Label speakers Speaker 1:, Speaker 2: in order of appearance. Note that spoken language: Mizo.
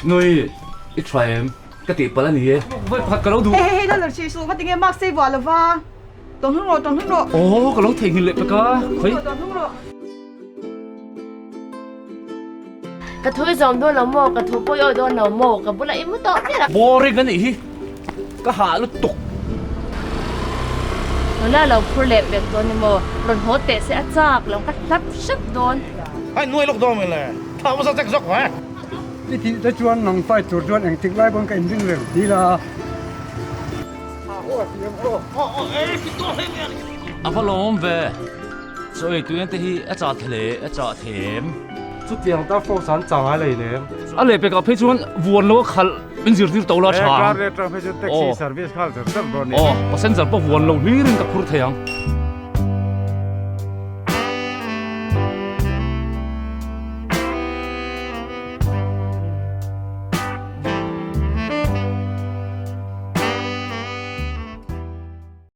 Speaker 1: Nui, i tha em? Ka tih palh a ni e. Vawi pakhat ka lo duh.
Speaker 2: Hei hei hei Lal Hrih suh, ngatinge mask sei vuah lova. Tawng hlung rawh, tawng hlung rawh.
Speaker 1: Aw, ka lo theihnghilh leh pek a, khawi.
Speaker 2: Tawng hlung rawh.
Speaker 3: Ka thu i zawm dawn lo maw, ka thu pawh i awih dawn lo maw, ka bulah i mu tawh miah lo.
Speaker 1: Boring a nih hi, ka hah lutuk.
Speaker 3: Nula lo phur leh pek dawn ni maw, rawn haw teh se a chak lo, ka hlap hrep dawn.
Speaker 4: Hai nuai lawk dawn le, tha hmasa chek zawk hmai.
Speaker 5: I tih te chuan nang fight tur chuan engtik lai pawn ka inring reng ti la.
Speaker 1: A va lawm ve. Chaw ei tuian te hi a chah the leh a chah them.
Speaker 6: Chutiang ta force an chang a lei lem.
Speaker 1: A leh pekah phei chuan vuan lo a khalh min zirtir to la tha ang.
Speaker 6: He car leh tang phei chuan taxi service nghal zar zar dawn ni.
Speaker 1: Aw passenger pawh vuan lo hlirin ka phur thei ang.